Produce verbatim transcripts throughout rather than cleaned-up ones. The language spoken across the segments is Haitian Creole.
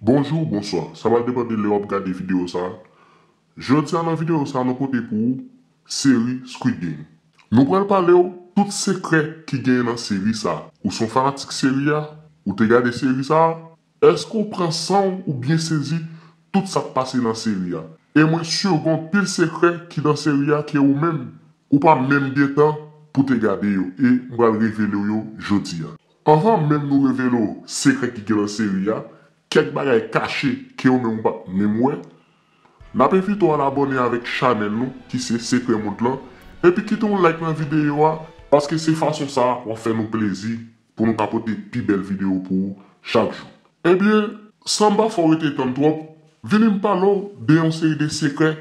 Bonjou, bonswa. Sa pral depann de lè w ap gade videyo sa a. Jodi a nan videyo sa a, nou pote pou ou seri Squid Game. Nou pral pale w tout sekrè ki genyen nan seri sa a. Ou se yon fanatik seri a? Ou te gade seri sa a? Èske w pran san w ou byen sezi tout sa k pase nan seri a? E mwen si w gen anpil sekrè ki nan seri a ke ou menm, ou pa menm gen tan pou te gade yo, e m pral revele w yo jodi a. Anvan menm nou revele w sekrè ki gen nan seri a, kèk bagay kache ke ou menm ou pa t menm wè, n ap envite w al abòne avèk chanèl nou ki se Sekrè Mond lan, epi kite yon like nan videyo a, paske se fason sa a w ap fè nou plezi pou nou ka pote pi bèl videyo pou ou chak jou. Ebyen, san m pa fè w rete tann twòp, vini m pale w de yon seri de sekrè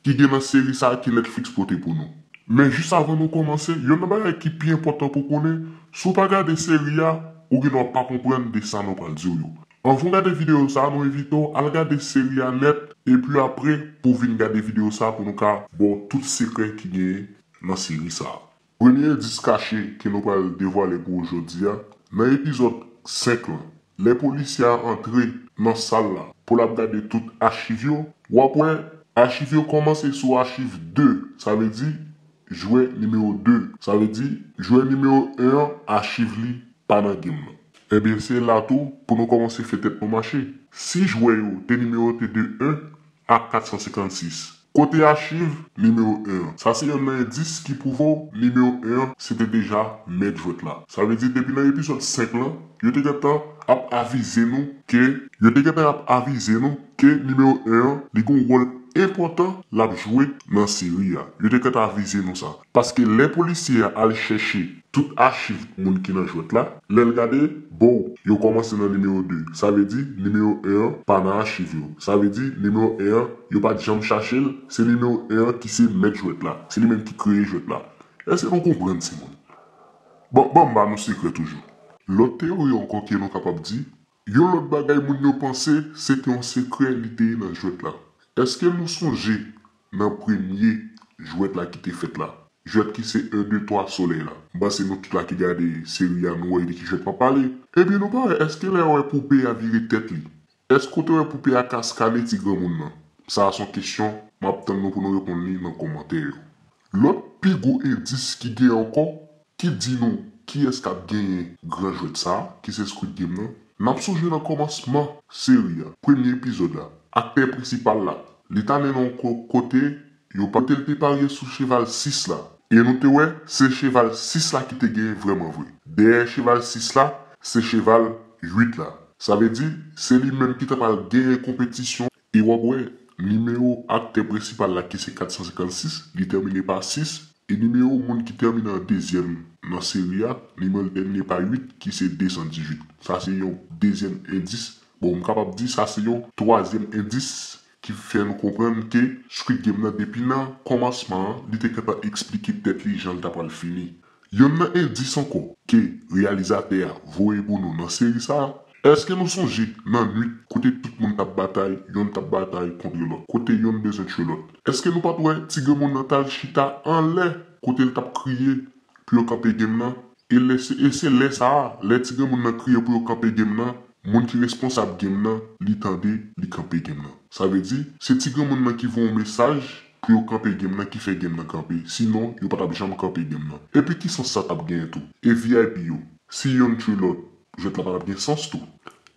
ki gen nan seri sa a ke Netflix pote pou nou. Men jis avan nou kòmanse, yonn nan bagay ki pi enpòtan pou w konnen, si w pa gade seri a, ou gendwa pa konprann de sa nou pral di w yo. Anvan w gade videyo sa a, nou envite w al gade seri a nèt, epi apre pou w vin gade videyo sa a pou nou ka ba w tout sekrè ki genyen nan seri sa a. Premye endis kache ke nou pral devwale pou ou jodi a, nan epizòd senk lan, lè polisye a antre nan sal la pou l ap gade tout achiv yo, w ap wè achiv yo kòmanse sou achiv de, sa vle di jwè nimewo de. Sa vle di jwè nimewo en an, achiv li pa nan game nan. Ebyen, se la tou pou nou kòmanse fè tèt nou mache. Si jwè yo te nimewote de en a kat san senkannsis, kote achiv nimewo en an? Sa se yonn nan endis ki pwouve w nimewo en an se te deja mèt jwèt la. Sa vle di depi nan epizòd senk lan, yo te gentan ap avize nou ke, yo te gentan ap avize nou ke nimewo en an, li gen yon wòl enpòtan l ap jwe nan seri a. Yo te gentan avize nou sa. Paske lè polisye a al chèche tout achiv moun ki nan jwèt la, lè l gade, bon, yo kòmanse nan nimewo de. Sa vle di, nimewo en an pa nan achiv yo. Sa vle di, nimewo en an, yo pa t janm chache l, se nimewo en an ki se mèt jwèt la. Se li menm ki kreye jwèt la. Èske nou konprann, timoun? Bon, ban m ba nou sekrè toujou. Lòt teyori ankò ke nou kapab di, yon lòt bagay moun yo panse, se te yon sekrè li te ye nan jwèt la. Èske nou sonje nan premye jwèt la ki te fèt la? Jwèt ki se en, de, twa, solèy la. M panse nou tout la ki gade seri a, nou wè de ki jwèt m ap pale. Ebyen, nou pa wè, èske lè yo wè poupe a vire tèt li, èske w te wè poupe a kaskade ti granmoun nan? Sa a se yon kesyon, m ap tann nou pou nou reponn li nan kòmantè yo. Lòt pi gwo endis ki gen ankò, ki di nou kiyès k ap genyen gran jwèt sa a, ki se Squid Game nan. N ap sonje nan kòmansman seri a, premye epizòd la, aktè prensipal la, li t ale nan yon ko-, kote yo pa, kote l te parye sou cheval sis la. E nou te wè, se cheval sis la ki te genyen vrèman vre. Dèyè cheval sis la, se cheval uit la. Sa vle di, se li menm ki ta pral genyen konpetisyon. E w ap wè, nimewo aktè prensipal la ki se kat san senkannsis, li tèmine pa sis, e nimewo moun ki tèmine an dezyèm nan seri a, nimewo l tèmine pa uit, ki se de san dizuit. Sa se yon dezyèm endis. Bon, m kapab di sa se yon twazyèm endis ki fè nou konprann ke Squid Game nan depi nan kòmansman an, li te gentan eksplike tèt li jan l ta pral fini. Yonn nan endis ankò ke reyalizatè a voye pou nou nan seri sa a, èske nou sonje nan nwit kote tout moun t ap batay, yonn t ap batay kont yon lòt, kote yonn bezwen tchwe lòt? Èske nou pa t wè ti granmoun nan t al chita anlè kote l t ap kriye pou yo kanpe game nan? E lè se, e se lè sa a, lè ti granmoun nan kriye pou yo kanpe game nan, moun ki responsab game nan, li tande, li kanpe game nan. Sa vle di, se ti granmoun nan ki voye yon mesaj pou yo kanpe game nan, ki fè game nan kanpe. Sinon, yo pa t ap janm kanpe game nan. Epi ki sans sa t ap genyen tou? E V I P yo, si yonn tchwe lòt, jwèt la pa t ap gen sans tou.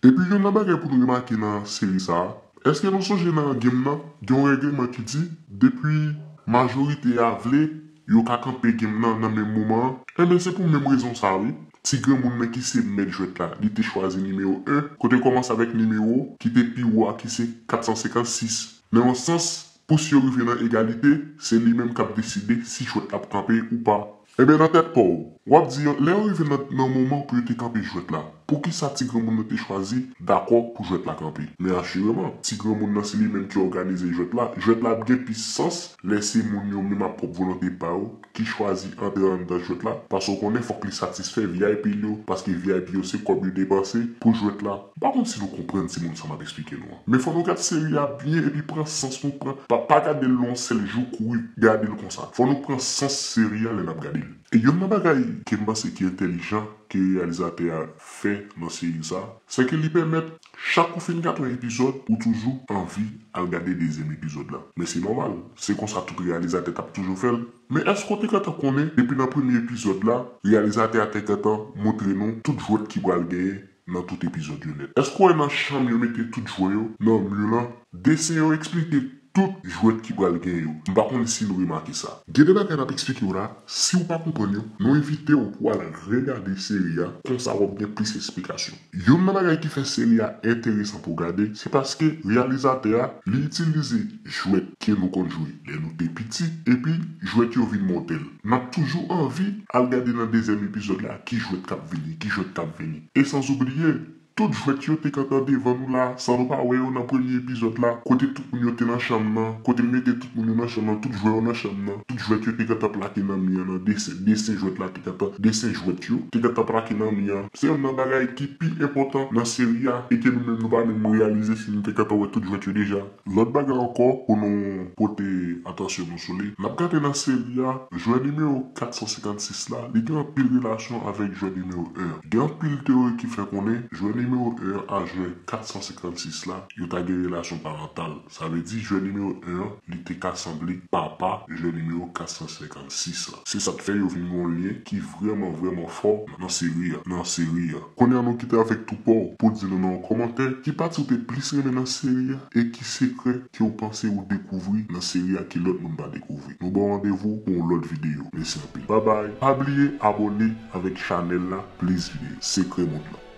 Epi yonn nan bagay pou nou remake nan seri sa a, èske nou sonje nan game nan, gen yon règleman ki di, depi majorite a vle, yo ka kanpe game nan nan menm moman an? Enben, se pou menm rezon sa a, wi. Ti granmoun nan ki se mèt jwèt la, li te chwazi nimewo en, kote l kòmanse avèk nimewo ki te pi wo a, ki se kat san senkannsis. Nan yon sans, pou si yo rive nan egalite, se li menm k ap deside si jwèt la ap kanpe ou pa. Enben, nan tèt pa w, w ap di, lè yo rive nan, nan moman pou yo te kanpe jwèt la, poukisa ti granmoun nan te chwazi dakò pou jwèt la kanpe? Men asireman, ti granmoun nan se li menm ki òganize jwèt la. Jwèt la ap gen plis sans lè se moun yo menm ak pwòp volonte pa yo ki chwazi antre anndan jwèt la, paske w konnen fòk li satisfè V I P l yo, paske V I P yo se kòb yo depanse pou jwèt la. M pa konn si nou konprann timoun sa m ap eksplike nou an. Men fò nou gad seri a byen epi pran sans nou pran. Pa, pa gade l yon sèl jou kouri gade l konsa. Fò nou pran sans seri a lè n ap gade l. E youn nan bagay ke m panse ki entèlijan ke reyalizatè a fè nan seri sa, se ke li pèmèt chak ou fin gade yon epizòd, ou toujou anvi al gade dezyèm epizòd la. Men se nòmal, se konsa tout reyalizatè t ap toujou fè l. Men èske w te gentan konnen, depi nan premye epizòd la, reyalizatè a te gentan montre nou tout jwèt ki pral genyen nan tout epizòd yo nèt? Èske w wè nan chanm yo mete tout jwè yo, nan mi lan, desen yo eksplike tout jwèt ki pral gen yo? M pa konn si nou remake sa. Gen de bagay n ap eksplike w la, si w pa konprann yo, nou envite w pou w al regade seri a, konsa w ap gen plis esplikasyon. Youn nan bagay ki fè seri a enteresan pou w gade, se paske reyalizatè a, li itilize jwèt ke nou konn jwe lè nou te piti, epi jwèt yo vin mòtèl. N ap toujou anvi al gade nan dezyèm epizòd la ki jwèt k ap vini, ki jwèt k ap vini. E sanzoubliye, tout jwèt yo te gentan devan nou la, san nou pa wè yo nan premye epizòd la, kote tout moun yo te nan chanm nan, kote l mete tout moun yo nan chanm nan, tout jwè yo nan chanm nan, tout jwèt yo te gentan plake nan mi an, nan desen, desen jwèt la te gentan, desen jwèt yo te gentan plake nan mi an. Se youn nan bagay ki pi enpòtan nan seri a, e ke nou menm nou pa menm reyalize si nou te gentan wè tout jwèt yo deja. Lòt bagay ankò, pou nou pote atansyon nou sou li, n ap gade nan seri a, jwè nimewo kat san senkannsis la, li gen anpil relasyon avèk jwè nimewo en an. Gen anpil teyori ki fè konnen jwè nimewo en an a jwè kat san senkannsis la, yo ta gen relasyon parantal. Sa vle di jwè nimewo en an, li te ka sanble papa jwè nimewo kat san senkannsis la. Se sa k fè yo vin gen yon lyen ki vrèman, vrèman fò nan seri a, nan seri a. Kounye a nou kite avèk Toupò pou di nou nan yon kòmantè ki pati ou te plis renmen nan seri a e ki sekrè ke w panse ou dekouvri nan seri a ke lòt moun pa dekouvri. Nou ba w randevou pou yon lòt videyo. Mèsi anpil. Babay. Pa bliye abòne avèk chanèl la, plis videyo. Sekrè mond lan.